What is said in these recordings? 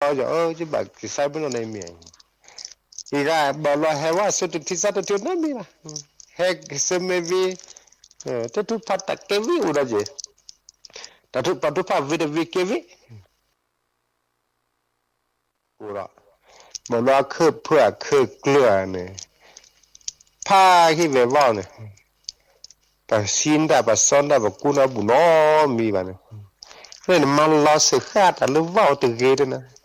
ယဘၣ်ကစၢ်မုၢ်နီၢ်န့ၣ်မ့ၢ် အံၤဂၤဘၣ်လီၤဟဲဝဲဆူတထံၣ်စၢ်တထံၣ်နီတမံၤဘၣ်, ဟဲဆၢမ့ၢ်ဝံၤ တၢ်ထုကဖၣ်တၢ်ကဲဝံၤအိၣ်ဒီးက့ၤ, တၢ်ထုကဖၣ်ဝံၤတဝံၤကဲဝံၤ အိၣ်ဒီး ဘၣ်လီၤအခၢၣ်ဖၢၣ်အခၢၣ်ကျၢၢ်ဧါန့ၣ် ဖးဟံၣ်ဝဲဝီၢ်န့ၣ် ပှၤဆံးတၢ်ပှၤစီတၢ်ပှၤကူတၢ်ဘူးနီတမံၤဘၣ်န့ၣ်, နမၤလီၤစၢၤဃာ်တၢ်လၢဝီၢ်အိၣ်တဂ့ၤတနီၤ,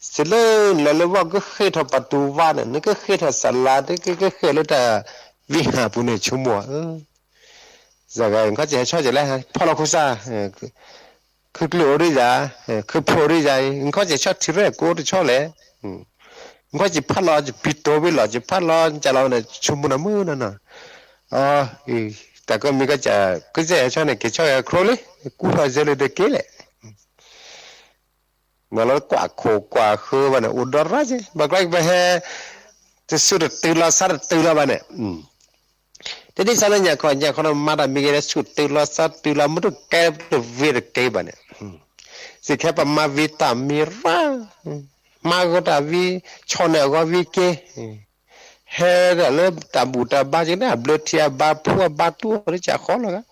စံးလၢနလဲၤလၢဝီၢ်ကဃ့ၢ်ထီၣ်ပတူၤဝါန့ၣ် နကဃ့ၢ်ထီၣ်စလါ နကဃ့ၢ်လၢတၢ်ဝံဟၣ်ပူၤန့ၣ် ဆိကမိၣ်ဧါ စးခါခီၣ်စဲးဟဲဆီၣ်ကလဲၣ် ဖီၣ်လီၤခိၣ်စၢ်, ခုကျုာ်အိၣ်ဒံးယၤ, ခုဖှိၣ်အိၣ်ဒံးယၤအံၤ ခီၣ်စဲးဆီၣ်ထံရဲၣ်ကိးတဆီလဲၣ်, ခီၣ်စဲးဖးလီၤပံတိၤဝံၤလီၤ စဖးလီၤကလီၤန့ၣ် ဆိကမိၣ်နၤမုၢ်နီၤနီၤ, အ တၢ်ကီမံၤကစၢ် ကစၢ်ဟဲဆီၣ်န့ၣ် က့ၤဆီၣ်က့ၤခီလံ, ကူထီၣ်စဲလၢတက့ၢ်လဲၣ် မ့ၢ်လၢကွၢ်ခိၣ်ကွၢ်ဃၢဘၣ်န့ၣ် အိၣ်ဒီးရၣ်က့ၤ ဘၣ်ကျါပဟဲ တဆူၣ်တတုၤလီၤစါတတုၤလီၤဘၣ်န့ၣ်, တဒ်သိးလၢညါခီညါခီန့ၣ် မၤတၢ်မံၤဂ့ၤလၢ ဆူၣ်တုၤလီၤစါတုၤလီၤ မ့ၢ်တကဲတဝံၤတက့ၢ်ဘၣ်န့ၣ်, စံးခဲပမၤဝံၤတၢ်မံၤရၣ်, မၤဂီၤတၢ်ဝံၤ ဆီၣ်န့ၢ်အဂီၤဝံၤက့ၤ ဟဲဒၣ်လၢတၢ်ဘူၣ်တၢ်ဘါက့ၤန့ၣ် အဘျၢထံအဘါဖှူအဘါတူၢ်အီၤတကးဃီလီၤဂၤ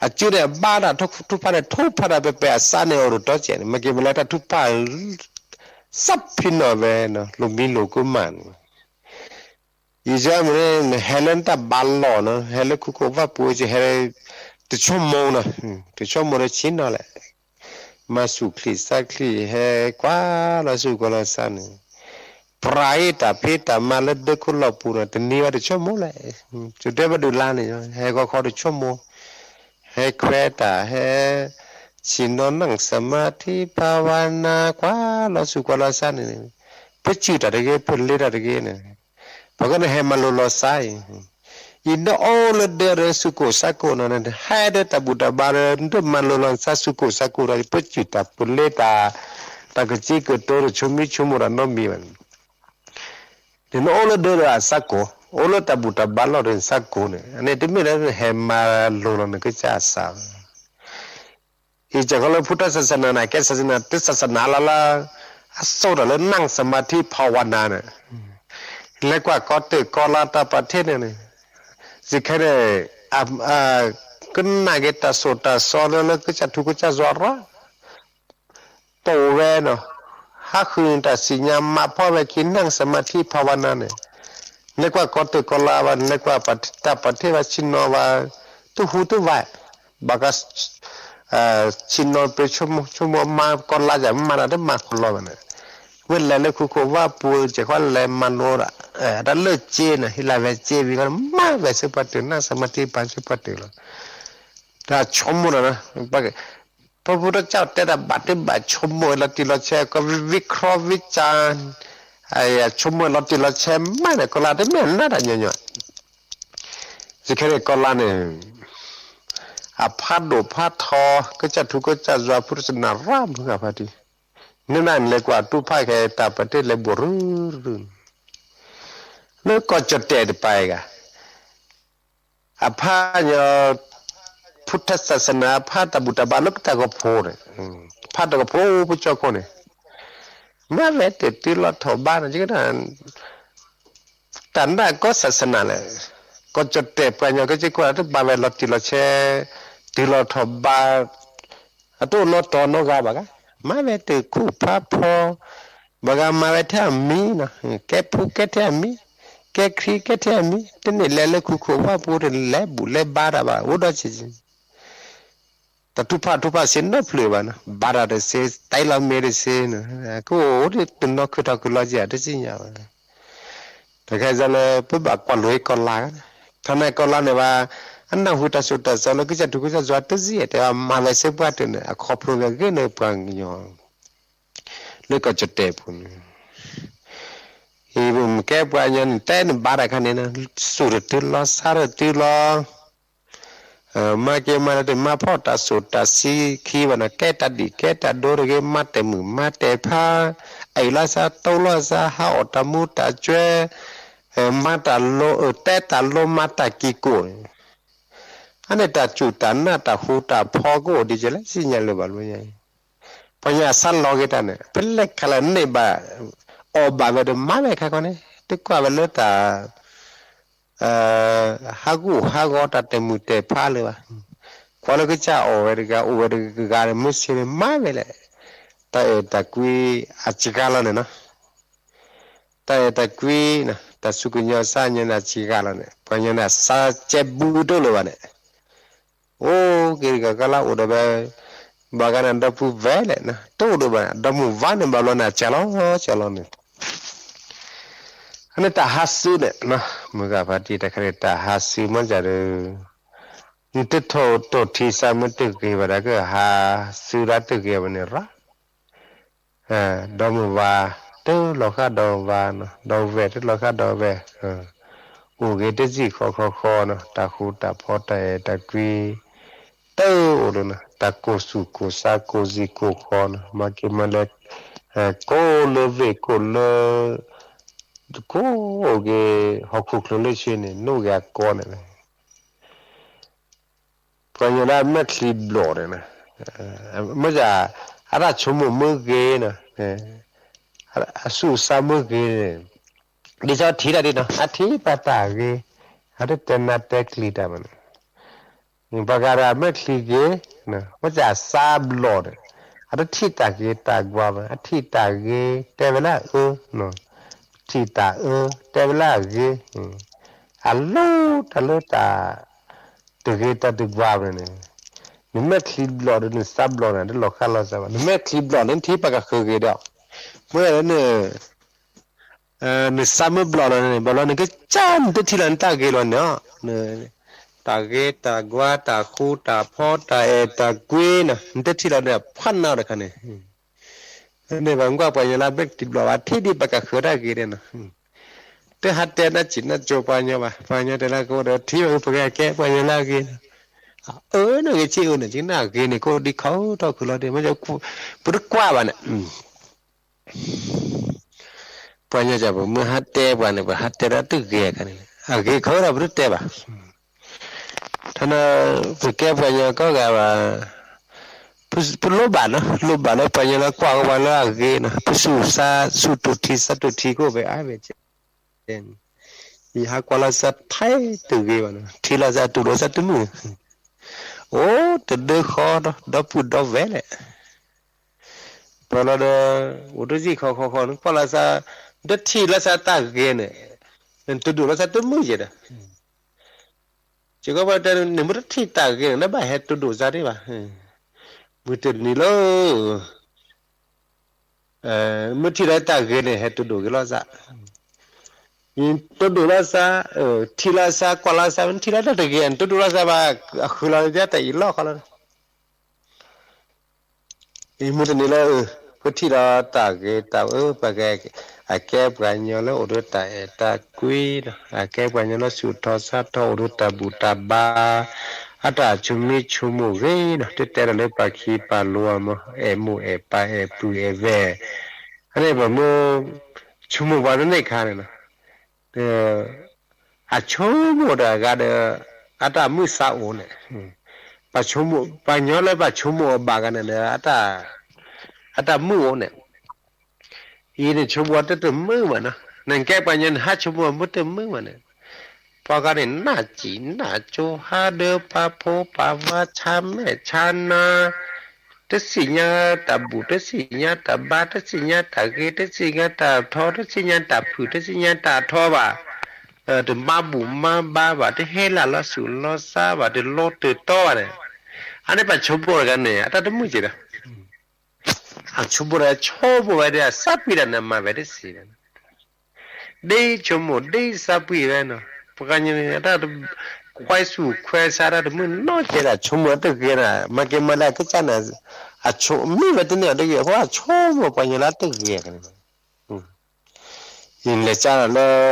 အစုန့ၣ် အဘါတၢ်ထူၣ်ဖးန့ၣ် ထူၣ်ဖးတၢ်ပဲပဲအစါန့ၣ် အိၣ်တတီၤကဲးန့ၣ် မ့ၢ်က့ၤမ့ၢ်လၢတၢ်ထူၣ်ဖး စးဖံနီၣ်ဝဲနီၤ လိာ်မံလိာ်ကမၣ်န့ၣ်, ယံာ်မ့ၢ်န့ၣ် ဟဲလၢနတၢ်ဘါလီၢ်နီၤ ဟဲလၢခိခိၣ်ဝၣ်ပူၤက့ၤ ဟဲ တဆိကမိၣ်နီၤ တဆိကမိၣ်ဒီးဆံးနီၤလဲၣ် မၤဆူၣ်ချံစၢ်ချံ ဟဲကွၢ်လီၤဆူၣ်ကွၢ်လီၤစၢ်န့ၣ်, ပြၤအ့ၣ်တၢ်ဖံးတၢ်မၤလၢဒၢခိၣ်လီၢ်ပူၤန့ၣ် တနံၤဝဲတဆိကမိၣ်လဲၣ်, စတဲဘၣ်ဒုးလါန့ၣ် ဟဲဂီၤခီတဆိကမိၣ်, ဟဲခွဲးတၢ် ဟဲ ဆံးနီၤ နၢ်စမါထံ ဖးဝါနါ ကွၢ်လီၤဆူၣ်ကွၢ်လီၤစၢ်န့ၣ်, ပစူၢ်တၢ်တဂ့ၤ ပလ့တၢ်တဂ့ၤန့ၣ်, ပှၤကန့ၣ်ဟဲမၤလိလီၤစၢ်အံၤ အံၤနအိၣ်လၢဒၢဒီးစူၢ်ကိၣ်စၢ်ကိၣ်နီၤန့ၣ် ဟဲဒီးတၢ်ဘူၣ်တၢ်ဘါဒီး နတမၤလိလီၤစၢ်စူၢ်ကိၣ်စၢ်ကိၣ်ဒီး ပစူၢ်တၢ်ပလ့တၢ် တၢ်ကစံးကတိၤတဆိမိၣ်ဆိကမိၣ်တၢ်နီတမံၤဘၣ်န့ၣ်, နအိၣ်လၢဒၢဒီးအစၢ်ကိၣ် အိၣ်လၢတၢ်ဘူၣ်တၢ်ဘါလီၢ်ဒီးစၢ်ကိၣ်န့ၣ် အန့ၣ်တမ့ၢ်လၢနဟဲမၤလိလီၤနကစၢ်အစၢ် အံၤကီလၢ ဖုထၢၣ် ဆၢၣ်စနၤန့ၣ် ကဲ ဆၢၣ်စနၤ တၢ်ဆၢၣ်စနၤလၢလၢ အစိၢ်တၢ်လၢ နၢ်စမါထံ ဖးဝါနါန့ၣ်, လဲၤကွၢ်ကီတၢၢ်ကီလါတၢ်ပာ်ထ့ၣ်န့ၣ်န့ၣ်, စံးခဲန့ၣ် ကနၣ်က့ၤတၢ်ဆိၣ်တၢ်စီလၢလၢကစၢ်ထူကစၢ်ယွၤရၣ် ပအိၣ်ဝဲနီၤ, ဟးဃုာ်န့ၣ်တၢ်စံၣ်ညါမၤဖီဝဲခံ နၢ်စမါထံ ဖးဝါနါန့ၣ်, လဲၤကွၢ်ကီတၢၢ်ကီလါဘၣ် လဲၤကွၢ်တၢ်ပာ်ထ့ၣ်ဘၣ် ဆ့ၣ်နီၤဘၣ် တဟူးတဝး, ဘၣ်က ဆ့ၣ်နီၤပှ့ၤဆိကမိၣ် ဆိကမိၣ်မၤကီလါယၤ မၤတၢ်တမၤကီလါဘၣ်န့ၣ်, ဝဲလဲၤလၢခိခိၣ်ဝၣ်ပူၤ ကဲၤခီလဲၤမၤလိတၢ် တၢ်လၢစ့န့ၣ် ဟ့ၣ်လီၤဝဲစ့ဝံၤ မၤဝဲစ့ပှၤတၢၢ် နၢ်စမါထံ ပာ်စ့ပှၤတၢၢ်လီၤ, တၢ်ဆိကမိၣ်ဒီး ပဖုထၢၣ် တဲတၢ်ဘၣ်တဘၣ် ဆိကမိၣ်လီၤတံၢ်လီၤဆဲး ကဝံခီဝံကၢ ဆိကမိၣ်လီၤတံၢ်လီၤဆဲး မၤန့ၣ် ကီလါတမ့ၢ်အနၢ်တၢ်ညီညီ, စံးခဲန့ၣ်ကီလါန့ၣ် အဖးဒိၣ်ဖးထီ ကစၢ်ထူကစၢ်ယွၤ ဖုထၢၣ် ဆၢၣ်စနၤ ရၣ်မုၢ်ဂၤဖါတံၢ်, နနၢ်န့ၣ်လဲၤကွၢ်တူၢ်ဖးခဲ တၢ်ပာ်ထ့ၣ်လဲၤဘိၣ်ရုရု လၢကီၢ်ကၠီၣ်တဲၣ်တပၤအံၤဂၤ အဖးညီ ဖုထၢၣ် ဆၢၣ်စနၤ ဖးတၢ်ဘူၣ်တၢ်ဘါလၢတၢ်ကဖိန့ၣ်, ဖးတၢ်ကဖိပကၠီခိၣ်န့ၣ်, မၤဝဲတၢ်တုၤလီၤထီၣ်ဘါန့ၣ် တၢ်နၢ်ကီၢ် ဆၢၣ်စနၤလဲၣ်, ကီၢ်ကၠီၣ်တဲၣ်ပှၤညီကစ့ၢ်ကီး တဘၣ်ဝဲလီၤတံၢ်လီၤဆဲး တုၤလီၤထီၣ်ဘါ အတအိၣ်နီတီနီဂၤဘၣ်ဂၤ, မၤဝဲတၢ်ခူၣ်ဖးဖီ ဘၣ်ဂၤမၤဝဲထဲအမံၤနီၤ, ကဲဖူကဲထဲအမံၤ, ကဲခရံာ်ကဲထဲအမံၤ, တန့ၢ်လဲၤလၢခိခိၣ်ဝၣ်ပူၤ တလဲၤဘူၣ်လဲၤဘါတၢ်ဘၣ် အိၣ်ဒီးဆံးဆံး, တၢ်ထူၣ်ဖးထူၣ်ဖးစ့နီတဖျၢၣ်ဘၣ်နီၤ, ဘါတၢ်တစ့ တၢ်လီၤမ့ၢ်တစ့နီၤ, ကအိၣ်ဒ်တနီၤခုၣ်ထီၣ်ခုၣ်လီၤက့ၤ တသ့ၣ်ညါဘၣ်. တခါလၢပဘၣ်ကွၢ်လိာ်ကီၢ်လါ, ထီၣ်န့ၢ်ကီၢ်လါန့ၣ်ဘၣ်, အနၢ်ဟူတၢ်ဆိၣ်တၢ်စီလၢကစၢ်ထူကစၢ်ယွၤတစ့ တဲဘၣ်မၤဝဲစ့ပှၤတၢၢ်န့ၣ် အခီဖျိလၢဂ့ၢ်န့ၣ်ပှၤကညီ လၢကီၢ်ကၠီၣ်တဲၣ်ပူၤန့ၣ်, အံၤပမ့ၢ်ကဲပှၤကညီန့ၣ် တဲန့ၣ်ဘါတၢ်ခါန့ၣ် စူၢ်တတုၤလီၤ ဆါတတုၤလီၤ မၤက့ၤမၤလၢတမၤဖှီၣ်တၢ်စိၣ်တၢ်ဆှံခံဘၣ်နီၤ, ကဲတၢ်ဒံၣ်ကဲတၢ်ဒိတဂ့ၤ, မၤတဲာ်မုာ်မၤတဲာ်ဖး, အအံၤလီၤစၢ်တိလီၤစၢ် ဟးအီၣ်တၢ်မူတၢ်ကွဲ, မၤတၢ်လိ တဲတၢ်လိမၤတၢ်ကံၢ်ကိၣ်န့ၣ်, အန့ၣ်တၢ်စူၢ်တၢ်နာ်တၢ်ဃူတၢ်ဖိးကအိၣ်ဒံးကဲလဲၣ် စံၣ်ညါလၢၤဘၣ်လီၤညါအံၤ, ဖ ပှၤညါအဆါလီၤက့ၤတၢ်န့ၣ် ဖဲလဲၣ်ခါလၢန့ၢ်ဘၣ် အီၣ်ဘၣ်ဝဲဒီးမၤဝဲခါခီန့ၣ် တကွၢ်ဝဲလၢတၢ် ဟးဂူာ်ဟးဂီၤတၢ်တဲာ်မုၢ်တဲာ်ဖးလၢၤဘၣ်. ကွၢ်လၢကစၢ်အီၣ်ဝဲတဂၤ အိၣ်ဝဲတဂၤဒီး မုၢ်ဆ့ၣ်န့ၣ် မၤဝဲလဲၣ်. တၢ်အဲၣ်တၢ်ကွံအစှၤလီၤန့ၣ်နီၤ. တၢ်အဲၣ်တၢ်ကွံနီၤ တၢ်စူၢ်ကညီၤစၢ်ညီန့ၣ် အစှၤလီၤန့ၣ် ပှၤညီန့ၣ် အစၢကဲဘူးတအိၣ်လၢၤဘၣ်န့ၣ် အိၣ်က့ၤတဂၤကလါအိၣ်ဒီးဝဲ ဘၣ်ဂၤန့ၣ်ဒီပုၢ်ဝဲၢ်လဲၣ်နီၤ တအိၣ်ဒီးဘၣ်န့ၣ် ဒီမုၢ်ဝါန့ၣ် ဘၣ်ဘျီန့ၣ် အစှၤလီၤ စှၤလီၤန့ၣ် အန့ၣ်တၢ်ဟးစုန့ၣ်နီၤ မုၢ်ဂၤဖါတံၢ်တၢ်ခါန့ၣ် တၢ်ဟးစုမ့ၢ်စၢ်ဒီး နတထီၣ်တိၢ်ထံစၢ်မ့ၢ်တဂ့ၤဘၣ်ဒီး ကဟးစုဒၣ်တဂ့ၤဘၣ်န့ၣ်ရၣ် ဒီမုၢ်ဝါ တလီၤဃာ်ဒီဝါနီၤ ဒီဝဲၢ်တလီၤဃာ်ဒီဝဲၢ် အိၣ်ဂ့ၤတစံၣ်ဃီဃီဃီနီၤ တၢ်ဃူတၢ်ဖိးတၢ်အဲၣ်တၢ်ကွံ တအိၣ်လၢၤနီၤ တၢ်ကိၢ်ဆူၣ်ကိၢ်စါကိၢ်စံၣ်ကိၢ်ဃီနီၤ မၤက့ၤမၤလဲၤ ကိၢ်လၢဝ့ၢ်ကိၢ်လၢ ကိၢ်အိၣ်က့ၤ ဟီၣ်ခိၣ်ချၢလၢဆ့န့ၣ် နိၣ်ဂ့ၤအကီန့ၣ် ပှၤညီလၢအမဲာ်ချံဘျီၣ်န့ၣ် မ့ၢ်ဒၣ် အတၢ်ဆိကမိၣ်မ့ၢ်ဂ့ၤနီၤ အဆူၣ်အစါမ့ၢ်ဂ့ၤန့ၣ် ဒ်သိးထံၣ်တၢ်ဒ်နီၤ အထံၣ်ပှၤတၢ်ဂ့ၤ အတတဲနါတဲကျံၤတၢ်ဘၣ်န့ၣ် ပှၤဂၤဒီးအမဲာ်ချံဂ့ၤ မ့ၢ်ဒၣ်အစါဘျီၣ်န့ၣ် အတထံၣ်တၢ်ဂ့ၤတၢ်ကွါဘၣ် အထံၣ်တၢ်ဂ့ၤ တဲဝဲလၢအအၢ ထံၣ်တၢ်အၢ တဲဝဲလၢအဂ့ၤ အလိၣ်တၢ်လၢတၢ် တဂ့ၤတၢ်တကွါဘၣ်န့ၣ် နမဲာ်ချံဘျီၣ်ဒီးနစါဘျီၣ်န့ၣ် တလီၤဃာ်လီၤစၢ်ဘၣ် နမဲာ်ချံဘျီၣ်လၢနထံၣ်ပှၤကဃၢၤဂ့ၤဒီး မ့ၢ်လၢန နစါမ့ၢ်ဘျီၣ်လီၤန့ၣ် ဘၣ်လီၤနကစၢ်နတထံၣ်လီၤနတၢ်ဂ့ၤလီၤန့ၣ် တၢ်ဂ့ၤတၢ်ကွါတၢ်ဃူတၢ်ဖိးတၢ်အဲၣ်တၢ်ကွံနီၤ နတထံၣ်လီၤဒီးဖးနါတခါန့ၣ် န့ၣ်ဘၣ်ကွၢ်ပှၤညီလၢအမဲာ်ချံဘျီၣ်ဘၣ် ထံၣ်ဒ်ပှၤကဃၢၤတၢ်ဂ့ၤန့ၣ်နီၤ တဟးတဲနါစံးနါစိၤပှၤညီဘၣ် ပှၤညီတဲလၢကအိၣ်ဒီးထံၣ်ဘၣ်အုပကဲ ပှၤညီလၢအဂ့ၤ အၢ နဂ့ၤဆံးအၢန့ၣ် ကနၣ်ဂ့ၤန့ၣ် ကအိၣ်ဒံးခီထီၣ်ခုလီၤဒံး မ့ၢ်ပတကွၢ်ဘၣ်န့ၣ် ပှၤညီကပမ့ၢ်ဟးတဲပှၤန့ၣ် ပဟးတဲဒၣ်တဂ့ၤအခါန့ၣ် အဂ့ၤခီဒီးပတတဲဘၣ် ထီၣ်န့ၣ် ပကဲပှၤညီကိးဂၤဘၣ် ပလိၣ်ဘၣ်နီၤ လိၣ်ဘၣ်လၢပှၤညီလၢကွၢ်ကပှၤလၢအဂ့ၤနီၤ ပဆူၣ်စါဆူၣ်တူၢ်ထံစါတူၢ်ထံကအိၣ်ဖဲအါဖဲ ယဟးကွၢ်လီၤစၢ်ထဲတဂ့ၤဘၣ်နီၤ ထံလီၤစၢ်တူၢ်လီၤစၢ်တမုာ် အိၣ်တဒၢဃီဒီပုၢ်ဒီဝဲၢ်လဲၣ် ပှၤလီၤဒီး အိၣ်တစံၣ်ဃီဃီဃီ နကွၢ်လီၤစၢ် နတထံၣ်လီၤစၢ်တၢ်ဂ့ၤန့ၣ် နတဒိၣ်လီၤစၢ်တမုာ်ယဲဒီး ယကပတဲ နမ့ၢ်တထံၣ်တၢ်ဂ့ၤန့ၣ် နဘၣ်ဟဲတဒိၣ်စၢ်ဒံးဘၣ် မုၢ်တနံၤလၢ မ့ၢ်ထံၣ်လၢတၢ်ဂ့ၤန့ၣ် ဟဲတဒိၣ်က့ၤလီၤစၢ်, တဒိၣ်လီၤစၢ်, ထံၣ်လီၤစၢ် ကွၢ်လီၤစၢ် မ့ၢ်ထံၣ်လီၤတၢ်တဂ့ၤ တဒိၣ်လီၤစၢ်ဘၣ် အဃုလီၤတၢ်တၢ်အံၤလီၢ်ခီလီၤ. မုၢ်တနံၤလၢ ပထံၣ်လီၤတၢ်ဂ့ၤတၢ်အၢ ပကဲ အကဲပှၤကညီလၢအိၣ်ဒီးတၢ်အဲၣ်တၢ်ကွံဒီး အကဲပှၤကညီလၢဆူၣ်ထီၣ်စၢ်ထီၣ်အိၣ်ဒီးတၢ်ဘူၣ်တၢ်ဘါ အတၢ်ဆိမိၣ်ဆိကမိၣ်ဂ့ၤဒီး တတဲဒီးလၢပှၤခံပှၤလိၤအမ့ၢ် အဲၣ်မိၢ်အဲၣ်ပၢ်အဲၣ်ပုၢ်အဲၣ်ဝဲၢ်, အန့ၣ်ပမ့ၢ် ဆိကမိၣ်ပှၤတန့ၢ်ခါန့ၣ်လီၤ. အဆိကမိၣ်တဂၤဒီး အတၢ်မုၢ်စၢ်အိၣ်န့ၣ်, ပှၤကညီလၢပှၤဆိကမိၣ်အဘၣ်ဂၤန့ၣ်ဒီး အတၢ်မုၢ်အိၣ်န့ၣ်, အံၤန့ၣ်ဆိကမိၣ်တတမုာ်ဘၣ်နီၤ, နကဲပှၤကညီန့ၣ် ဟးဆိကမိၣ်မ့ၢ်တမုာ်ဘၣ်န့ၣ်, ပှၤဂၤန့ၣ် နၢ်စံၣ်နၢ်ကၠိ ဟးဒီးပှၤဖိပှၤဝါ ဆါမဲာ်ဆါနါ တသ့ၣ်ညါတၢ်ဘူၣ် တသ့ၣ်ညါတၢ်ဘါ တသ့ၣ်ညါတၢ်ဂ့ၤ တသ့ၣ်ညါတၢ်ထီ တသ့ၣ်ညါတၢ်ဖုၣ် တသ့ၣ်ညါတၢ်ထီဘၣ်, တမၤဘူၣ်မၤဘါဘၣ် တဟဲလၢလီၤဆူၣ်လီၤစၢ်ဘၣ် တလီၤတၢၢ်တီဘၣ်န့ၣ်, အန့ၣ်ပှၤဆိကမိၣ်တဂၤန့ၣ် အတၢ်တမုာ်က့ၤဒီး အဆိကမိၣ်ဒီး ဆိကမိၣ်ဝဲဒီး အစၢ်ပှံၤဒီးန့ၣ် မၤဝဲတသ့ဘၣ်န့ၣ်, ဒ်ဆိကမိၣ်ဒ်စၢ်ပှံၤဝဲနီၤ, ပှၤကညီန့ၣ် အတၢ်ခွဲးဆူၣ်ခွဲးဆါ တၢ်တမုာ်နီတကဲဒီး ဆိကမိၣ်တဂ့ၤန့ၣ် မၤက့ၤမၤလၢအကစၢ်န့ၣ်, အဆိကမိၣ်မ့ၢ်ဝဲတန့ၢ်အီၤတဂ့ၤ အဃိအဆိကမိၣ်ပှၤကညီလၢတဂ့ၤန့ၣ် ယလဲၤကၢ်လၢ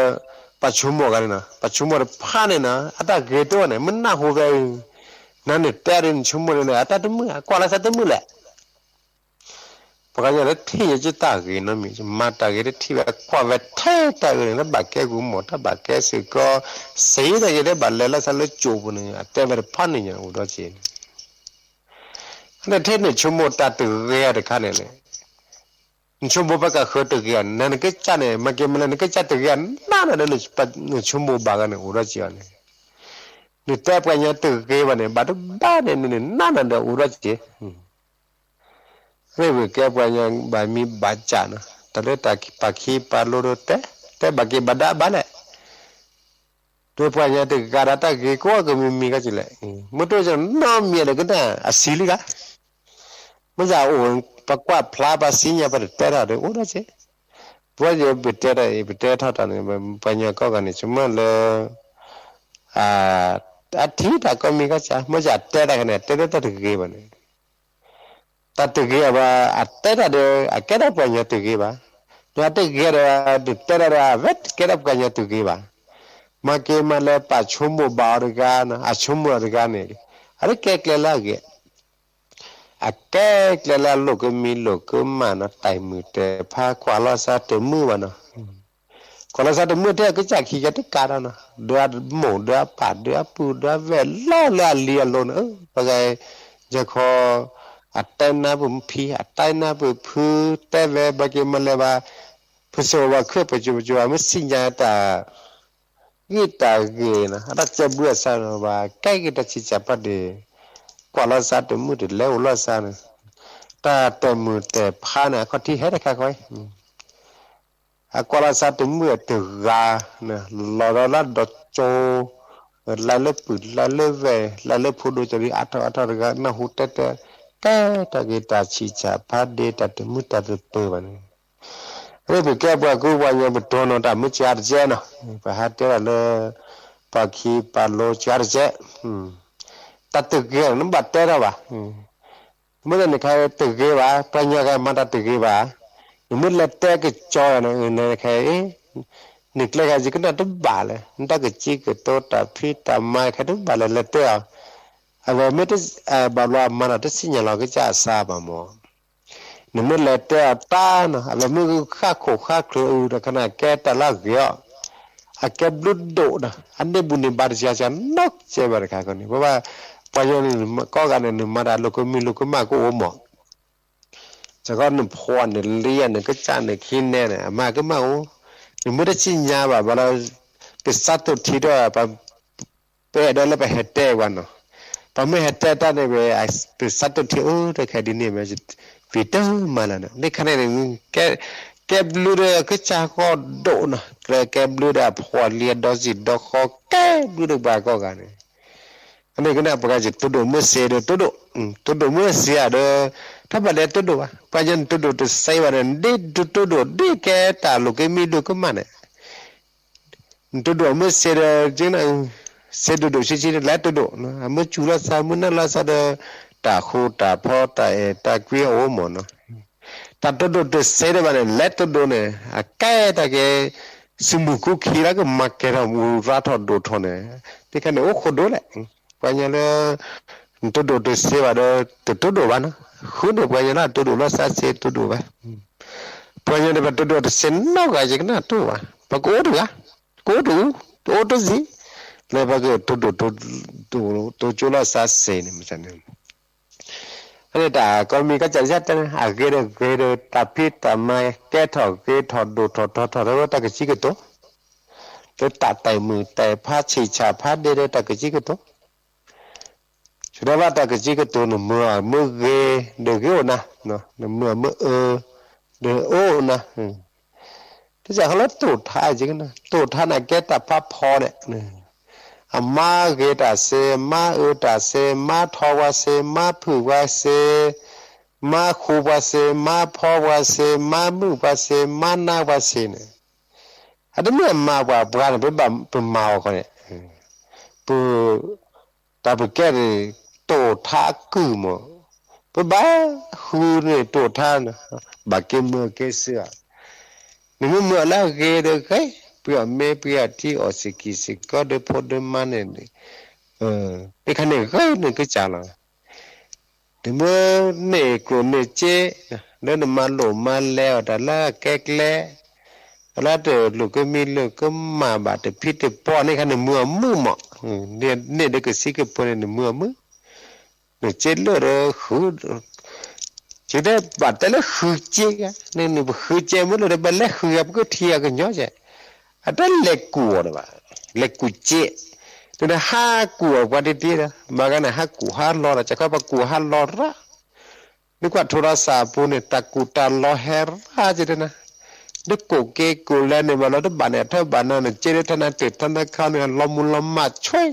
ပှၤဆိကမိၣ်ဂၤန့ၣ်နီၤ, ပှၤဆိကမိၣ်တဖၣ်န့ၣ်နီၤ အတၢ်ဂ့ၤတအိၣ်န့ၣ် မုၢ်နၢ်ဟူဖဲအံၤ, နၤန့ၣ်တဲဒ်န့ၣ် ဆိကမိၣ်န့ၣ် အတၢ်တမုာ် ကွၢ်လၢ်စၢ်တမုာ်လဲၣ်. ပှၤကညီလၢထံၣ်ယက့ၤတၢ်ဂ့ၤနီတမံၤ မၤတၢ်ဂ့ၤတထံၣ်ဝဲ ကွၢ်ဝဲထဲတၢ်အၢန့ၣ် တၢ်ဘၣ်ကဲကမီၤ တၢ်ဘၣ်ကဲစ့ၢ်ကီး စ့ၢ်တၢ်ဂ့ၤ တၢ်ဘၣ်လဲၤလၢ်စၢ်လၢကၠိပူၤန့ၣ် အတဲဝဲတဖၣ်န့ၣ်ညါအိၣ်ဒီးက့ၤန့ၣ် နထဲနဆိကမိၣ်တၢ်တဂ့ၤအီၤတခါန့ၣ်န့ၣ်, နဆိကမိၣ်ပှၤကဃၢၤတဂ့ၤအီၤန့ၣ် နကစၢ်န့ၣ် မၤက့ၤမလဲၣ် နကစၢ်တဂ့ၤအီၤ နးနၤဒီး နဆိကမိၣ်ဘၣ်ဂၤန့ၣ်အိၣ်ဒီးက့ၤအီၤန့ၣ်, နတဲပှၤကညီတဂ့ၤဘၣ်န့ၣ် ဘၣ်တဘၣ်န့ၣ်န့ၣ် နးနၤဒီးအိၣ်ဒီးက့ၤ မ့ၢ်ပကဲပှၤကညီဘၣ်မံဘၣ်စးနီၤ, တၢ်လၢတၢ်ပာ်ခ့ပာ်လိဒီးတဲ, တဲဘၣ်က့ၤဘၣ်ဒါဘၣ်လဲၣ်, ဒီးပှၤကညီတဂၤဒီးတၢ်ဂ့ၤကိးကမံၤမံၤကီကလဲၣ်, မ့ၢ်တအိၣ်နီတမံၤဒီးကနၣ် အစံးလံဂၤ, မ့ၢ်ယအိၣ် ပကွၢ်ဖျါပစံညါပတတဲထီၣ်ဒီးအိၣ်ဒီးက့ၤ, ပဝဲယပတဲထီၣ်အံၤ ပတဲထီၣ်တၢ်န့ၣ် ပှၤကညီကိးဂၤန့ၣ် ဆိကမိၣ်လၢ အထံၣ်တၢ်ကိးမံၤကိးစး မ့ၢ်ယတဲတၢ်ခါန့ၣ် တဲလၢတၢ်တဂ့ၤဘၣ်န့ၣ်, တၢ်တဂ့ၤအဘၣ် အတဲတၢ်ဒီး အကဲထီၣ်ပှၤကညီတဂ့ၤဘၣ်, ဒီးအတဂ့ၤဒီး တတဲတၢ်ဒီး အဝဲကဲထီၣ်ပှၤကညီတဂ့ၤဘၣ်, မၤက့ၤမၤလၢပာ်ဆိကမိၣ်ဘၣ်အီၤတဂၤ အဆိကမိၣ်အီၤတဂၤန့ၣ် အတကဲကျဲလၢအဂ့ၤ အကဲကျဲလၢအလိာ်ကမံလိာ်ကမၣ်နီၤ, တၢ်မုာ်တဲာ်ဖး ကွၢ်လီၤစၢ်တမုာ်ဘၣ်နီၤ, ကွၢ်လီၤစၢ်တမုာ်ထဲအကစၢ်ခံကတကးဒီးနီၤ, ဒီးအမိၢ်ဒီးအပၢ်ဒီးအပုၢ်ဒီးအဝဲၢ်လီၤလၢအလံၤအလိၤန့ၣ်, ပှၤဂၤ ယခီ အတဲနၢ်ပၢၢ်ဖံ အတဲနၢ်ပၢၢ်ဖု တဲဝဲ ဘၣ်က့ၤမၤလဲၤဘၣ်, ပစိၤဝဲခၢၣ်ပစိၤပစိၤ မ့ၢ်စံညါတၢ် ဂ့ၢ်တၢ်ဂ့ၤနီၤ အတၢ်ကဲဘျုးအစၢ်နီၤ ဘၣ်ကဲက့ၤတၢ်ဆံးစၢ်ဖးဒ့ ကွၢ်လီၤစၢ်တမုာ် တလဲၤအိၣ်လီၤစၢ်န့ၣ်, တၢ်တဲာ်မုာ်တဲာ်ဖးန့ၣ် အခီၣ်ထံးဟဲတခါခီအံၤ, အကွၢ်လီၤစၢ်တမုာ်တဂၤန့ၣ် လီၤဒီးလၢဒီကၠိ လၢလၢပုၢ် လၢလၢဝဲၢ် လၢလၢဖိဒိၣ်ကၠီၤလံ အါထီၣ်အါထီၣ်တဂၤ နၢ်ဟူတဲတဲ ကဲတၢ်ဂ့ၤတၢ်ဆံးစၢ်ဖးဒ့ တၢ်တမုာ်တၢ်တပၢၤဘၣ်န့ၣ် လၢပကဲပှၤကူပှၤညီ ပတိၢ်နီၣ်တၢ်မုာ်စှၤတကဲနီၤ, ပဟးတဲဒၣ်လၢ ပှၤခံပှၤလိစှၤတကဲ, တၢ်တဂ့ၤန့ၣ် နဘၣ်တဲထီၣ်ဘၣ်, မ့ၢ်လၢနခါတဂ့ၤဘၣ် ပှၤညီဂၤမၤတၢ်တဂ့ၤဘၣ်, နမ့ၢ်လဲၤတဲကစီၤန့ၣ် နခါအံၤ နကျဲခါယကနၣ်တဘၣ်လဲၣ် နတၢ်ကစံးကတိၤတၢ်ဖံးတၢ်မၤခါတဘၣ်လဲၣ် လဲၤတဲအီၤ, အဝဲမ့ၢ်တဘၣ်ဘျီအမၤတၢ်တသ့ၣ်ညါလီၤကစၢ်အသးဘၣ်မး နမ့ၢ်လဲၤတဲအီၤတၢ်နီၤ အဝဲမ့ၢ်ဃၣ်ခိၣ်ဃၣ်ချၢအုးတခါန့ၣ် အကဲတၢ်လၢအဂ့ၤအီၤ, အကဲဘျုးဒိၣ်ဒီး အန့ၢ်ဘူၣ်န့ၢ်ဘါတစှၤစှၤနီတစဲးဘၣ်တခါခီန့ၣ် ပဘၣ် ပှၤညီန့ၣ် ကိးဂၤန့ၣ် နမၤတၢ်လိာ်ကမံၤလိာ်ကမၣ်ကအိၣ်မး စ့ၢ်ကီးနဖှီၣ်န့ၣ်လံဧါ နကစၢ်န့ၣ်ခံနဲန့ၣ် အမၤကမၣ်အိၣ်, နမ့ၢ်တသ့ၣ်ညါဘၣ်ဘၣ်လီၤ, တစးတိၢ်ထံဒီး ပအဲၣ်ဒိးလၢပဟဲတဲဝဲနီၤ, ပမ့ၢ်ဟဲတဲတၢ်န့ၣ်ဝဲ တစးတိၢ်ထံအိၣ်တခါဒ်န့ၣ်မ့ၢ် ပတမၤလၢၤန့ၣ် န့ၣ်ခါန့ၣ် ကဲဘျုးဒီးကစၢ်ကီၢ်ဒိၣ်နီၤ, ကဲဘျုးဒီးအဖှီၣ်လံအဒီစံၣ်ဒီဃီ ကဲဘျုးဒီးပှၤကိးဂၤန့ၣ် အန့ၣ်ကနၣ်ပှၤကတိၤဒိၣ်မုၢ်စ့ဒီးတိၤဒိၣ်, တိၤဒိၣ်မုၢ်စ့ဧါဒီး ထီၣ်ဘၣ်လဲၤတိၤဒိၣ်ဘၣ်, ပှၤညီနတိၤဒိၣ်တစဲးဘၣ်ဒီး ဒ်တိၤဒိၣ်ဒ်ကဲတၢ်လိာ်ကမံၤလိာ်ကမၣ်န့ၣ်, နတိၤဒိၣ်မုၢ်စ့ဒီး စ့ဒိၣ်ဒိၣ်ဆံးဆံးဒီး လဲၤတိၤဒိၣ်, အမုၢ်စူၤလီၤသး မုၢ်နၢ်လီၤသးဒီး တၢ်ဃူတၢ်ဖိးတၢ်အဲၣ်တၢ်ကွံအိၣ်မးနီၤ, တၢ်တိၤဒိၣ်တစဲးဒီးဘၣ်န့ၣ် လဲၤတိၤဒိၣ်န့ၣ် အကဲတၢ်က့ၤ စုမုၢ်ခူခံလၢကမၤကဲထီၣ်မူရါထီၣ်ဒိၣ်ထီၣ်န့ၣ်, တခါန့ၣ်အိၣ်ခိၣ်ဒိၣ်လဲၣ်, ပှၤညီလၢ နတိၤဒိၣ်တစဲးဘၣ်ဒီး တတိၤဒိၣ်ဘၣ်နီၤ, ဃုန့ၣ်ပှၤညီလၢအတိၤဒိၣ်လီၤသးစ့တိၤဒိၣ်ဘၣ်, ပှၤညီန့ၣ် ပတိၤဒိၣ်တစဲးနီတဂၤ ယကနၣ်တိၤဘၣ်, ပကအိၣ်တဂၤ, ကအိၣ်တအူ, တအိၣ်တစံး, လၢပကတိၤဒိၣ် တိၤကၠိလီၤသးစ့န့ၣ် မ့ၢ်န့ၣ် အန့ၣ်တၢ်ကိးမံၤကစၢ်ယတဲန့ၣ် အဂ့ၤဒီးဂ့ၤဒီး တၢ်ဖံးတၢ်မၤကဲထီၣ်ဂ့ၤထီၣ်ဒိၣ်ထီၣ်ထီထီၣ်ဒီးတၢ်ကစံးကတိၤ, လၢတၢ်တဲာ်မုာ်တဲာ်ဖးဆံးဆၢဖးဒ့ဒီးတၢ်ကစံးကတိၤ, ဆိဒီးဘၣ်တၢ်ကစံးကတိၤန့ၣ် မုာ်အမုာ်ဂ့ၤဒီးဂ့ၤအိၣ်နၤ, နမုာ်အမုာ်အၢ ဒီးအိၣ်နၤ တစဲးဟီလၢတိၢ်ထါက့ၤကနၣ် တိၢ်ထါန့ၣ်ကဲတၢ်ဖးဖီဒဲး, အမါဂ့ၤတၢ်စ့, မါအၢတၢ်စ့, မါထီပှၤစ့, မါဖုၣ်ပှၤစ့, မါဃူပှၤစ့, မါဖီပှၤစ့, မါမုာ်ပှၤစ့, မါနါပှၤစ့န့ၣ်, အတမ့ၢ်အမါပှၤပှၤန့ၣ် ပဘၣ်ပမၤအီၤခီန့ၣ်, ပ တၢ်ပကဲန့ၣ် တိၢ်ထါအကုၢ်မး, ပဘၣ်ဃုန့ၣ်တိၢ်ထါန့ၣ်, ဘၣ်က့ၤမုာ်က့ၤစ့ဧါ, နမ့ၢ်မုာ်အီၤလၢအဂ့ၤဒီးဂ့ၤ, ပှ့ၤအီၣ်မ့ၤပှ့ၤအီၣ်ထံ အီၣ်စ့ၢ်ကီးစ့ၢ်ကီးဒီးဖိဒီးမါန့ၣ်, တခါန့ၣ်ဂ့ၤန့ၢ်ကစၢ်လီၤ. နမ့ၢ်န့ၢ်ကျိၣ်န့ၢ်စ့, လၢနမၤလိာ်မၤလဲအီၤတၢ်လၢအကဲကျဲ, လၢတလိာ်ကမံၤလိာ်ကမၣ်ဘၣ်တဖံးတပီၢ်န့ၣ်ခါန့ၣ်မုာ်အီၤမုာ်မး, န့ၢ်ဒီးကစံးကပၢၤန့ၣ် နမုာ်အီၤမုာ်, စ့လၢာ်ဒီးဃု ယတဲဘၣ်တဲလၢဃုစ့ဂၤ နနုၤပဃုစ့မ့ၢ်လၢဒီး ပလဲၤဃုဂၤ ပကထံၣ်အကညီကဲ အတၢ်လဲၤကူၣ်အီၤဒီးဘၣ် လဲၤကူၣ်စ့ နဟးကူၣ်အီၤပှၤတ့တ့ဒီး ဘၣ်ဂၤန့ၣ် ဟးကူၣ်ဟးလီၤဒီး ကၢ်ခီပကူၣ်ဟးလီၤရၣ် နကွၢ်ထိရၣ်စးအပူၤန့ၣ် တၢ်ကူၣ်တၢ်လီၤဟဲရၣ်ကဲတဲနၤ နကိးက့ၤကူၣ်လဲၤန့ၣ် ဘၣ်လီၤတဘၣ်န့ၣ် အထၢဘၣ်န့ၣ် နစ့လၢထၣ်နၤတ့ၢ်ထၣ်နၤခါန့ၣ် လီၤမူလီၤမၢ်ဆွဲ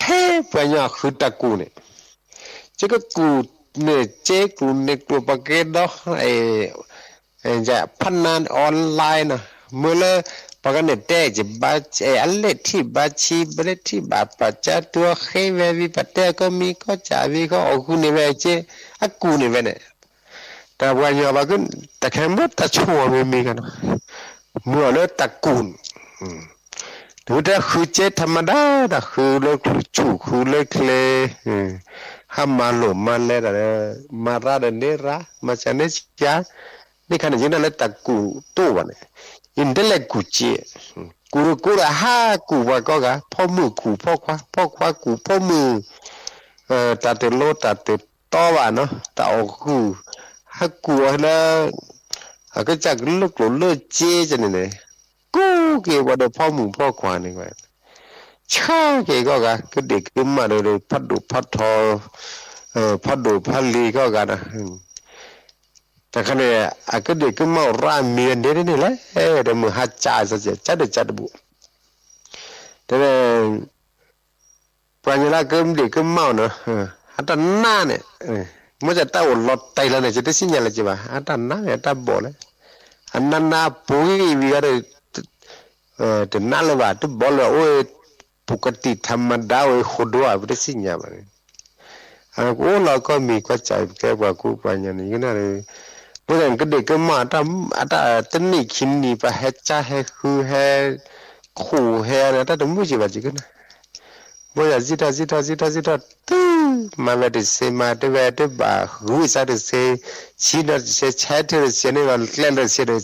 ထဲပှၤကညီဃုတၢ်ကူၣ်န့ၣ် ကကူၣ်န့ၣ် ကကူၣ်န့ၣ် ကျိၣ်ပကဲဒီး ဖးနၢ် online နီၤ မ့ၢ်လၢ ပှၤကန့ၣ်တဲ အလဲၣ်ထံၣ်ဘၣ်ဆံ ဘၣ်လဲၣ်ထံၣ်ဘၣ်ပာ်ကၢ်တူၢ်ဃ့ဝဲဝံၤ ပတဲကီၢ်မံၤကီၢ်စးဝံၤဃီ အီၣ်ဃုာ်န့ၢ်ဝဲက့ အကူၣ်န့ၢ်ဝဲန့ၣ် တၢ်ပှၤကညီဘၣ်က တၢ်ခဲမ့ၢ်တၢ်ဆိၣ်အီၤမ့ၢ်မ့ၢ်ကနီၤ မ့ၢ်အီၤလၢတၢ်ကူၣ်န့ၣ် တဝဲတဲဃုစ့ထၣ်မၤဒါ တၢ်ဃုလၢဆူၣ်ဃုလၢချ့ ဟးမၤလိာ်မၤလဲတၢ်ဒီး မၤရၢ်ဒီးန့ၢ်ရၢ် မၤစှၤန့ၢ်စှၤ န့ၣ်ခါန့ၣ် ယကနၣ်လၢတၢ်ကူၣ်တအိၣ်ဘၣ်န့ၣ် ယတလဲၤကူၣ်စ့ ကူၣ်တကိးဒီးဟးကူၣ်ပှၤကိးဂၤ ဖီမုၢ်ကူၣ်ဖီခွါ ဖီခွါကူၣ်ဖီမုၢ် တၢ်တလိတၢ်တတီဘၣ်နီၤ တၢ်အီၣ်ဃုာ် ဟးကူၣ်အီၤလၢ အကစၢ်ကလုာ်ကျိၣ်လၢစ့ကန့ၣ်န့ၣ် ကူၣ်က့ၤဝဲဒီးဖီမုၢ်ဖီခွါန့ၣ် ဆါက့ၤကိးဂၤ ကဒ့ၣ်ကမၣ်ဒီး ဖးဒိၣ်ဖးထီ ဖးဒိၣ်ဖးလံၤကိးဂၤဒီး တခါန့ၣ် အကဒ့ၣ်ကမၣ်အိၣ်ရၣ်မံၤန့ၣ်န့ၣ်လဲၣ် ဒီးမုၢ်ဟါကၢ်စီကၢ်ဒီးကၢ်တဘူၣ် တဲ ပှၤညီလၢကဒ့ၣ်ကမၣ်နီၤ အတၢ်နါန့ၣ် မ့ၢ်တၢ်အိၣ်လီၤတဲာ်လီၤန့ၣ် ယတသ့ၣ်ညါလၢၤဘၣ် အတၢ်နါန့ၣ် အတၢ်ဘီၣ်လဲၣ် အနါနါပူၤဂံၢ်ဝံၤဂၤဒီး တနါလၢၤဘၣ် တဘီၣ်လၢၤ အိၣ် ပကတံၢ်ထၣ်မၤဒါဝဲဃိဒိၣ်ဧါ ပတသ့ၣ်ညါဘၣ်န့ၣ် အကအိၣ်လီၤကီၢ်မံၤကီၢ်စး ပကဲပှၤကူပှၤညီန့ၣ် ယကနၣ် မ့ၢ်တၢ်ကဒ့ၣ်ကမၣ် အတၢ်တနံၣ်ခံနံၣ် ပှၤဟဲကၢ်ဟဲဃုဟဲ ခိၣ်ဟဲန့ၣ် အတၢ်တမုာ်က့ၤဘၣ်က့ၤကနၣ် ဘီယၤစံၣ်ထီၣ်စံၣ်ထီၣ်စံၣ်ထီၣ်စံၣ်ထီၣ် တုၤမၤဝဲတစ့ မၤတဝဲတဘၣ် ဂုာ်စၢ်တစ့ ဆံးနီၤတစ့ ဆဲးထၢၣ်တစ့န့ၣ်ဒီး ကျဲလၢတစ့ဒီး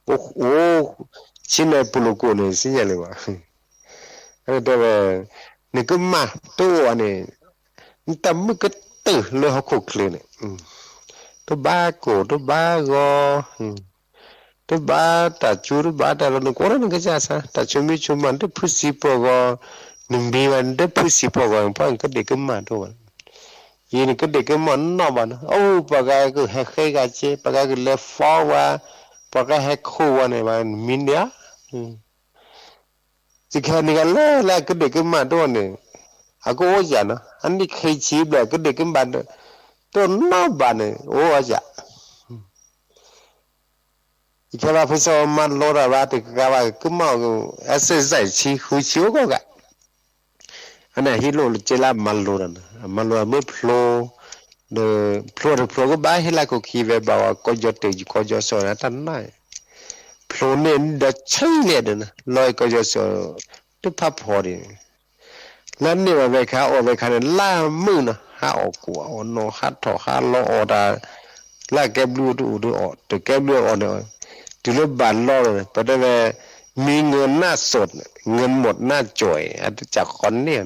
အိၣ် ဆံးနီၤပူၤလိာ်ကိးန့ၣ် စံၣ်ညါလံဘၣ် တဲဝဲ နကမၣ်တအိၣ်န့ၣ် နတၢ်မုာ်ကတၢၢ်လၢဟီၣ်ခိၣ်ချၢန့ၣ် တဘၣ်ကိၢ်တဘၣ်ဂီၤ တဘၣ်တၢ်ကူတဘၣ်တၢ်လီၤ နကိးလၢနကစၢ်စၢ် တၢ်ဆိမံဆိမး နတဖုစံးပီၢ်ဂီၤ နမံၤဘၣ် နတဖုစံးပီၢ်ဂီၤ ပှၤနကဒ့ၣ်ကမၣ်တအိၣ်ဘၣ် ယံၤနကဒ့ၣ်ကမၣ်နီၢ်ဘၣ်နီၤ အိၣ် ပှၤဂၤကဟဲဃ့ဂၤစ့ ပှၤဂၤကလဲၤဖီဝဲ ပှၤဂၤဟဲခိၣ်ဝဲန့ၣ် နမံၤန့ၣ်ဧါ ယခဲန့ၣ်ကလဲၤလၢအကဒ့ၣ်ကမၣ်တအိၣ်န့ၣ် အကအိၣ်ယၤနီၤ အနံၣ်ခံဆံဘျဲၣ် ကဒ့ၣ်ကမၣ်တအိၣ်နီၢ်ဘၣ်န့ၣ် အိၣ်အီၤယၤ ယခဲဘၣ်ဖုစီမၤလိတၢ်ဘၣ်တကးဘၣ် ကမၣ် exercise ဆံဃုဆံအိၣ်ကိးဂၤ အန့ၣ်ဟံးလိၢ်လၢက့လၢမၤလိတၢ်န့ၣ် အမၤလိအမ့ၢ်ဖျိ ဒီးဖျိတဖျိကဘၣ်ဟ့ၣ်လၢခိၣ်ခံဝဲဘၣ်ဝဲ ကီၢ်ကၠီၣ်တဲာ်ကီၢ်ကၠီၣ်စီၤန့ၣ် တၢ်နါ ဖျိန့ၢ်ဒီးဆံးလဲၣ်ဒီး လီၤကီၢ်ကၠီၣ်စီၤ တဖးဖီဒံး လၢန့ၢ်ဘၣ်ဝဲခါ အီၣ်ဝဲခါန့ၣ် လၢမုၢ်နီၤ ဟးအီၣ်ကိၣ်အီၣ်နီၤ ဟးထီၣ်ဟးလီၤအီၣ်တၢ် လၢကဲဘျုးတအိၣ်တအီၣ် တကဲဘျုးအီၣ်န့ၣ် တုၤလၢဘၣ်လီၤန့ၣ် ပတဲဝဲ မံငၢနၢ်စိး ငၢမူးနၢ်စိး အတၢ်ဃီန့ၢ်န့ၣ်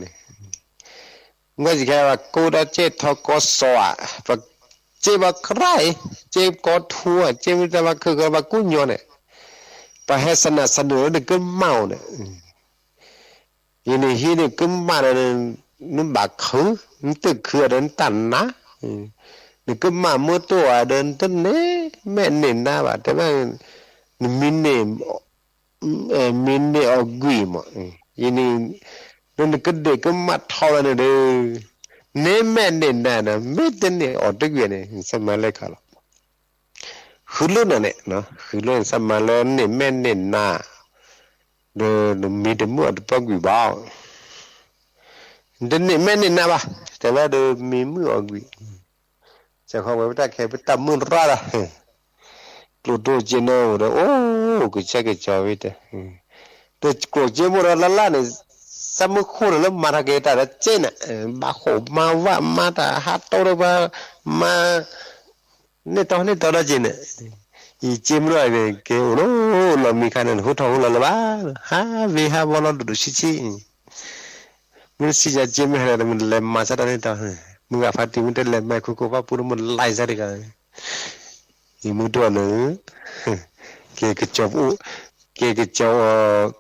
မ့ၢ်စ့ၢ်ကီး ပှၤကိးဒၣ်စ့ထီၣ်ကီၢ်စီၤဧါ ပစ့ဘၣ်ကြၢးအံၤ စ့ကီၢ်ထူဧါ စ့မ့ၢ်တၢ်ဘၣ်ခုၣ်ကီၢ်ဘၣ်ကူၣ်ညီန့ၣ် ပှၤဟဲစနၢစနုာ်လၢနကမၣ်အီၤန့ၣ် ယန့ၣ်ဟံးန့ၣ်ကမၣ်ဒီး နဘၣ်ခုၣ် နတခုၣ်ဒီးနတၢ်နါ နကမၣ်မ့ၢ်တအိၣ်ဒီး နတန့ၢ်မဲာ်န့ၢ်နါဘၣ် တဲဝဲ နမံၤန့ၢ် မံၤန့ၢ်အီၣ်ကွံာ်မး ယန့ၣ် နကဒ့ၣ်ကမၣ်ထီၣ်ဝဲန့ၣ်ဒီး န့ၢ်မဲာ်န့ၢ်နါဒီး မ့ၢ်တန့ၢ်အီၣ်တကွံာ်န့ၣ် ဆၢမၤလၢခါလီၤ ဃုလိၣ်နၤန့ၣ် ဃုလိၣ်န့ၣ် ဆၢမၤလၢန့ၢ်မဲာ်န့ၢ်နါ ဒီးနမံၤတမုာ်အီၣ်တပှၢ်ကွံာ်ဘၣ် နတန့ၢ်မဲာ်န့ၢ်နါဘၣ် တဲဝဲဒီးမံၤမုာ်အီၣ်ကွံာ် စဲးဃီဝဲပတၢ်ခဲ ပတၢ်မုၢ်ရၢ်ဒီး ကျိၣ်တိၢ်က့နီၣ်ဒီး အိၣ်ကဆှဲကဆှီဝဲတဲ ဒီးကျိၣ်က့မိၢ်ဒီးလၢ်လၢ်န့ၣ် စၢ်မုၢ်ခိၣ်န့ၣ်လၢမၤထီၣ်က့ၤတၢ်ဒီးက့န့ၣ် ဘၣ်ဃိၣ်မၤဝၣ်မၤတၢ်ဟးတိၢ်ဒီးပှၤ မၤ န့ၢ်တီန့ၢ်တီဒီးက့န့ၣ် ယက့မ့ၢ်ဒိၣ်က့အိၣ်လီၤ လီၤမံၤခါန့ၣ် နဟူထီၣ်ဟူလီၤလၢၤဘၣ် ဟးဝ့ၤဟးဝီလီၤဒိၣ်ဒိၣ်ဆံးဆံး မ့ၢ်တဆံးယၤက့မ့ၢ်ဟဲလၢတမုၢ်လဲၤမၤစၢ်တၢ်န့ၢ်တီ မုၢ်ဂၤဖါတံၢ်မ့ၢ်တလဲၤမၤခိခိၣ်ဖၣ်ပူၤတမ့ၢ်လၢ်စၢ်တဂၤ, ယမ့ၢ်ဒိၣ်လၢ ကဲကစီၤအိၣ်, ကဲကစီၤ,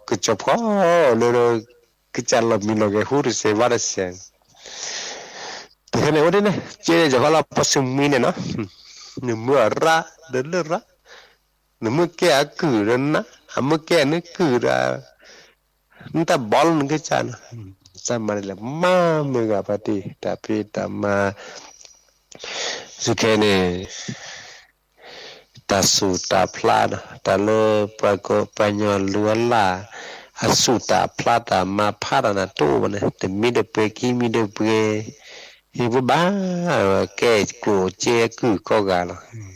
ကစီၤဖီလၢ ကစၢ်လီၤမံလီၤဂဲၤဟူတစဲးဘၣ်တစဲး, တခဲန့ၣ်အိၣ်ဒ်န့ၣ် ကဲန့ၣ်ယခီလၢပှၤဆူမံန့ၣ်နီၤ, နမ့ၢ်အရၣ်ဒီးလၢၢ်ရၣ်, နမ့ၢ်ကဲအကုၢ်ဒီးနၢ်, အမ့ၢ်ကဲနကုၢ်ဒီး နတၢ်ဘီလၢနကစၢ်နီၤ, စၢ်မၤဒ်လဲၣ် မၤမုၢ်ဂၤဖါတံၢ် တၢ်ဖံးတၢ်မၤ စူခဲန့ၣ် တၢ်စူၢ်တၢ်ဖျါနီၤ, တၢ်လၢပှၤကပှၤညီလူၤအလၢ် အစူၢ်တၢ်ဖျါတၢ်မၤဖးတၢ်န့ၣ်တအိၣ်ဘၣ်န့ၣ် တမံၤတပှဲၤခံမံၤတပှဲၤ, ဟံၣ်ပဘၣ် ကဲကျိၣ်စ့အကုၢ်ကိးဂၤလီၤ.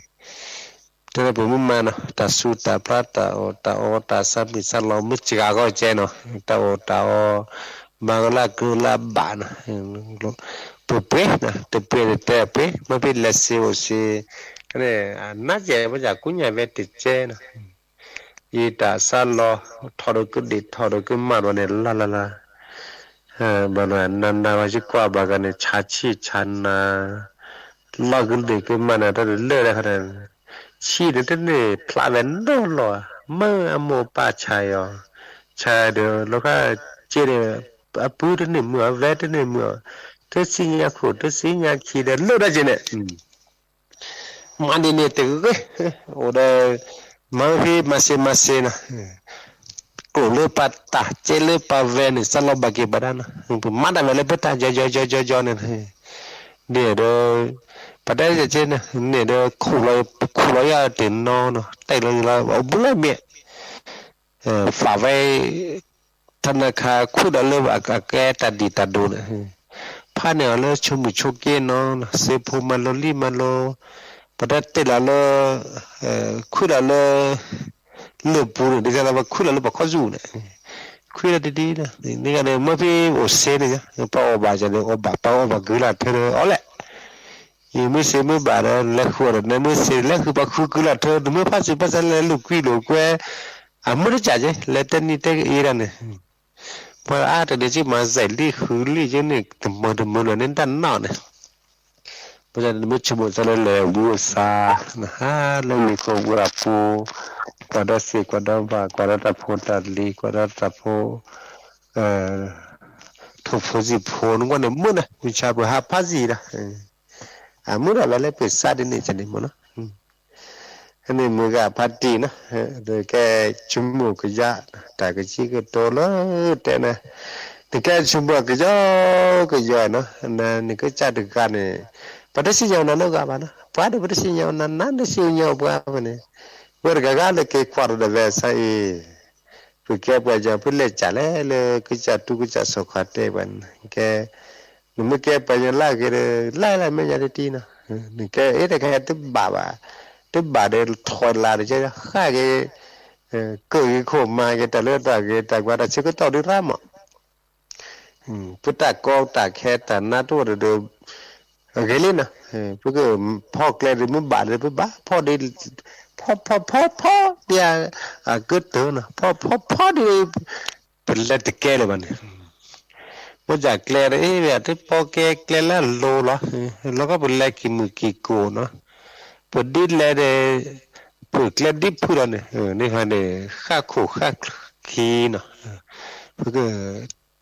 တဲလၢပမ့ၢ်မၤနီၤ တၢ်စူၢ်တၢ်ဖျါတၢ်အီၣ်တၢ်အီတၢ်ဆါမုၢ်ဆါလီၤ မ့ၢ်စှၤဂီၢ်ကဲနီၤ, တၢ်အီၣ်တၢ်အီ မၤကလၢ်ကျိလၢဘၣ်နီၤ, ပပှဲၤနီၤ တပှဲၤတတဲပှဲၤ မ့ၢ်ဖဲလဲၤစ့အိၣ်စ့, န့ၣ် အနၢ်ကဲပကကူညါဝဲတကဲနီၤ, အံၤတၢ်ဆါလီၤ ထီၣ်ဒီးကဒံး ထီၣ်ဒီးကမၣ်ဘၣ်န့ၣ် လၢ်လၢ်လၢ် ဘၣ်နနၤနၤဝဲယကွၢ်ဘၣ်ဂၤန့ၣ် ဆါဆံၣ်ဆါနၤ, လီၤကဒံးကမၣ်နၤတၢ်တလၢာ်တခါန့ၣ်, ဆံၣ်န့ၣ်တန့ၢ်ဖျးဝဲနီၢ်လီၤ, မ့ၢ်အမိၢ်ပၢ်ဆါအီၤ, ဆါဒီးလီၤခါကဲဒီး အပုၢ်တန့ၢ်မုာ်အီၤ ဝဲတန့ၢ်မုာ်အီၤ, တသ့ၣ်ညါခိၣ် တသ့ၣ်ညါခံဒီးလၢာ်တၢ်ကဲန့ၣ် မၤဒ်န့ၣ်တဂ့ၤ, အိၣ်ဒီး မၤဖဲမၤစ့မၤစ့နီၤ, ကျိၣ်လၢပၢ်တၢ် ကဲလၢပၢ်ဝဲန့ၣ် စၢ်လီၤဘၣ်က့ၤဘၣ်ဒၣ်နီၤ, ပမၤတၢ်ဝဲလၢပတၢ်ယီယီယီယီန့ၣ်, န့ၣ်ဒီး ပတၢ်ကဲန့ၣ် န့ၣ်ဒီး ခူၣ်လီၤယၤတ့ၢ်နီၤနီၤ တဲလီၤလီၤ အဘူးလီၤမ့ၢ် ဖးဝဲ ထနခါ ခူၣ်ဒီးလၢအကဲတၢ်ဒံၣ်တၢ်ဒိၣ်န့ၣ်, ဖးန့ၢ်အီၤလၢဆိမိၣ်ဆိက့နီၤ, စ့ဖိမၤလိလံမၤလိ, ပတတဲလီၤလၢ ခူၣ်ဒီးလၢ လၢၢ်ပူၤန့ၣ် ဒ်သိးလၢပခူၣ်လီၤလၢပခီၣ်ဆူၣ်န့ၣ်, ခူၣ်ဒီးတဒ်ဒီး န့ၣ်ဂၤန့ၣ် မ့ၢ်ဖဲအိၣ်စ့န့ၣ် ပှၤအီၣ်ဘၣ်န့ၣ် အီၣ်ဘၣ် ပှၤအီၣ်ဘၣ်ကုလၢ်ထၢဒီးအီၣ်လဲၣ် ယမ့ၢ်စ့မ့ၢ်ဘၣ်ဒီး လဲၤဃုာ်အီၤဒီး နမ့ၢ်စ့ လဲၤဃုာ်ပှၤဃုကုလၢ်ထၢ နမ့ၢ်ဖးစူၤဖးစါလဲၤလိာ်ကွံလိာ်ကွဲ အမုၢ်တစၢ်က့ လဲၤတဲနံၤတဲက့ၤအံၤဒၣ်န့ၣ်, ပှၤအါတဒ့စ့ၢ်မၤစဲးလံဃုလံယန့ၣ် တမၢတမၢလၢန့ၣ်တၢ်နီၣ်န့ၣ်, ပှၤနမ့ၢ်ဆိကမိၣ်သးလၢလဲၤဝံအိၣ်သး နဟးလၢမံၤခိၣ်ဝဲအပူၤ, ကွၢ်ဒီးစ့ၢ်ကွၢ်ဒီးဘၣ် ကွၢ်ဒီးတၢ်ဖိတၢ်လံၤ ကွၢ်ဒီးတၢ်ဖိ ထိၣ်ဖိစံၣ်ဖိ နကွၢ်န့ၣ်မုာ်နၤ မုၢ်ဆါပှၤဟးဖးစံၣ်ဒီး အမုာ်ဒၣ်ဝဲလၢပှၤစးဒ်န့ၣ်ကန့ၣ်မ့ၢ်နီၤ, န့ၣ်မုၢ်ဂၤဖါတံၢ်နီၤ, ကဲဆိကမိၣ်ကယၢ် တၢ်ကစံးကတိၤလၢတဲနၤ, နကဲဆိကမိၣ်ကယီကယီနီၤ, နကစၢ်တဂၤန့ၣ် ပတသ့ၣ်ညါနၤနီတဂၤဘၣ်နီၤ, ပှၤဒီးပတသ့ၣ်ညါနၤ နတသ့ၣ်ညါပှၤန့ၣ်, ဝဲတဂၤဂၤလၢက့ၤကွၢ်ဒီးဝဲစ့ၢ်အံၤ ပကဲပှၤကညီ ပလဲၤကၢ်လဲၣ်လၢကစၢ်တူၢ်ကစၢ်စီၤခါတဲပှၤန့ၣ် ကဲ နမ့ၢ်ကဲပှၤကညီလၢအဂ့ၤဒီး လၢလၢမဲာ်ညါတတံၢ်နီၤ, နကဲအ့ၣ်တခါတဘၣ်ဘၣ်, တဘၣ်ဒီးထီၣ်လၢ်ဒီး ကဲဃၣ်က့ၤ ကၢၣ်က့ၤခိၣ်မၤက့ၤတၢ်လၢတၢ်ဂ့ၤတၢ်ဝါတၢ်ဆၢကတီၢ်ဒုးရၣ်မး ပတၢ်ကီတၢ်ခဲတၢ်နါတအိၣ်ဒီး အဂ့ၤလံနီၤ, ပကဖီၣ်ကျဲဒီးမ့ၢ်ဘၣ်ဒီး ပဘၣ်ဖီၣ်ဒ် ဖီၣ်ဖီၣ်ဖီၣ်ဖီၣ်ဒ်အကတၢၢ်နီၤ, ဖီၣ်ဖီၣ်ဖီၣ်ဒ် ပလဲၤတကဲလၢၤဘၣ်န့ၣ်, မိၢ်စၢ်ကျဲဒီး အ့ၣ် တပီကဲကျဲလၢအလိၤလီၤ, လီၤကီပလဲၤကံၤမုၢ်ကံၤကိၢ်နီၤ, ပဒ်လဲၣ်ဒီး ပကျဲဒ်ဖုလီၤန့ၣ်, န့ၣ်ဟီန့ၣ် ဃၣ်ခိၣ်ဃၣ်ခံနီၤ, ပက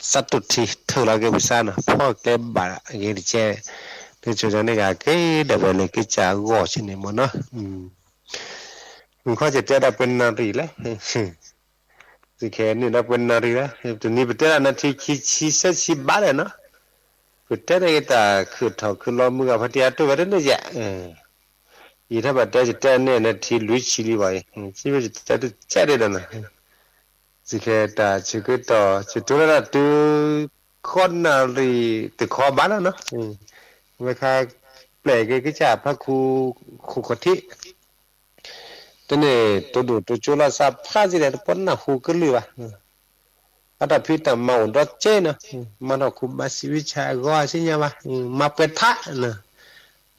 စးတိၢ်ထံထၢၣ်လီၤက့ၤပစးနီၤ, ဖီၣ်ကျဲဘၣ်ဂ့ၤတကဲ, န့ၣ်ဆိကန့ၣ်ဂ့ၤက့ၤဒီးဝဲလၢကစၢ်အဂီၢ်ဆ့န့ၣ်မ့ၢ်နီၤ, မုၢ်ခီကတဲဒၣ်ပှဲၤနၣ်ရံၣ်လဲၣ်, သုခဲန့ၣ်ဒီးပှဲၤနၣ်ရံၣ်လဲၣ်, တနံၤပတဲဒၣ်နၢ်ထံခံဆံဆဲဆံဘးလဲၣ်နီၤ, ပတဲဒၣ်က့ၤတၢ်ခုၣ်ထီၣ်ခုၣ်လီၤမုၢ်ဂၤဖါတံၢ်အတိၢ်ဝဲတန့ၢ်ယဲၢ် ယထီၣ်ဘၣ်တဲယတဲန့ၣ် နထံလွံၢ်ဆံလံဘၣ်အံၤ စံးဝဲယတဲတကဲဒၣ်ဒီးနီၤ, စံးခဲတၢ်ဆၢကတီၢ် ယတိၢ်လၢဒၣ်တုၤ ဃိးနၣ်ရံၣ်တခီဘၣ်လီၤနီၤ, ဝဲခါပျဲက့ၤကစၢ်ဖးခူ ခိၣ်ခီၣ်ထံး တန့ၢ်တိၢ်ဒိၣ်တိၢ်ကၠိလီၤစၢ်ဖးစံးလဲၣ် တပီနၢ်ဟူကလုၢ်ဘၣ် အတၢ်ဖံးတၢ်မၤအိၣ်ဒီးကဲနီၤ, မၤထီၣ်ခူဘၣ်စံးဝံဆါအဂီၢ်စ့ၢ်ညါဘၣ်, မၤပှဲၤထါ,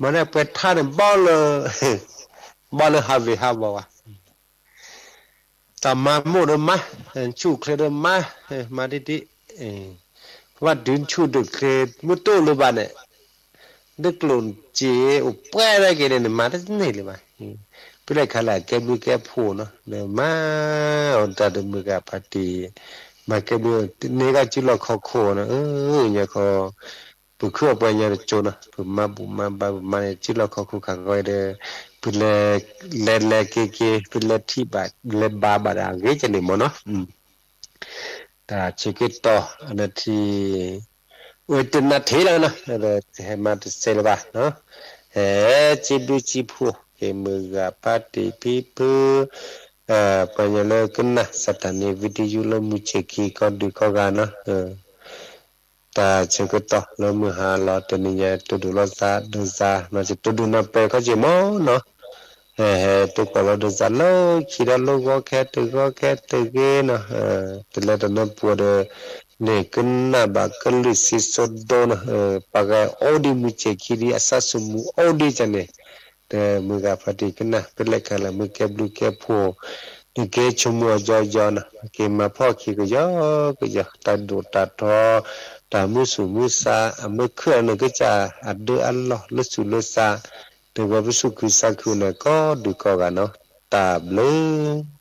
မၤန့ၢ်ပှဲၤထါန့ၣ် ဘီလၢ ဘီလၢဟးဝ့ၤဟးဝီၤဘၣ်, တၢ်မၤမိၢ်ဒီးမၤ, ဆူၣ်ချ့ဒီးမၤ, မၤဒ်ဒ်, ဘၣ်တုၤဆူၣ်ဒုးချ့ မ့ၢ်တအိၣ်လၢၤဘၣ်န့ၣ်, ဒ်ကျိၣ်စ့အိၣ်ပှဲၤဒၣ်က့ၤန့ၣ် နမၤတန့ၢ်လၢၤဘၣ်. ဖဲလဲၣ်ခါလၢအကဲဘျုးကဲဖှိၣ်နီၤ ဒီးမၤအီၤတၢ်ဒီးမုၢ်ဂၤဖါတံၢ် မၤကဲဘျုး န့ၢ်ကီၢ်စုလီၢ်ခီၣ်ခိၣ်နီၤ ညါခီ ပခုၣ်အပှဲၤညါတကၠိနီၤ ပမၤဘူၣ်မၤဘါ ပမၤန့ၣ် စုလီၢ်ခီၣ်ခိၣ်ခါခီဒီး ပလဲၤ လဲၤလဲၤက့ၤက့ၤ ပလဲၤထံၣ်ဘၣ် လဲၤဘါဘၣ်ဒီးအဂ့ၤကန့ၣ်မ့ၢ်နီၤ တၢ်ဆၢကတီၢ်အနထံၣ် အိၣ်တနၢ်ထံၣ်လီၤနီၤ ဟဲမၤတစဲးလၢၤဘၣ်နီၤ ဟဲစံးဘျုးစံးဖှိၣ်က့ၤမုၢ်ဂၤဖါတံၢ်ဖံဖု ပှၤကညီလၢကနၣ်စးတၢ်န့ၣ် video လၢမုၢ်ဆ့ၣ်ခံကိးဒုးကိးဂၤနီၤ တၢ်ဆၢကတီၢ်လၢမုၢ်ဟါလီၤတနံၤညါ တိၢ်ဒိၣ်လီၤသးဒီးသး မၤစၢၤတိၢ်ဒိၣ်နီၢ်ပဲာ်ခီက့ၤမ့ၢ်နီၤ ဟဲဟဲတိၢ်ကွၢ်လီၤဒီးသးလၢခံဒီး လၢဂီၤခဲတဂီၤခဲတဂ့ၤနီၤ တလဲၤတနၢပူၤဒီး န့ၣ်ကနၣ်ဘၣ်ကလုၢ်စံးစိဒိနီၤ ပှၤဂၤအိၣ်ဒံးမုၢ်ဆ့ၣ်ခံဒံး အစၢ်စူၤမူအိၣ်ဒံးကန့ၣ် ဒီးမုၢ်ဂၤဖါတံၢ်ကနၣ် ဖဲလဲၣ်ခါလၢမုၢ်ကဲဘျုးကဲဖှိၣ် နက့ၤဆိကမိၣ်အီၤယီယီနီၤ က့ၤမၤဖှီၣ်ခံကယီကယီ တၢ်ဒိၣ်တၢ်ထီ တၢ်မုာ်ဆူၣ်မုာ်ဆါ အမ့ၢ်ခုၣ်အနကစၢ် အဒၢအလီၢ်လၢဆူးလၢဆါ ဒီးဝဲပဆူၣ်ခုသးခုန့ၣ် ကိးဒုးကိးဂၤနီၤ တၢ်ဘျုး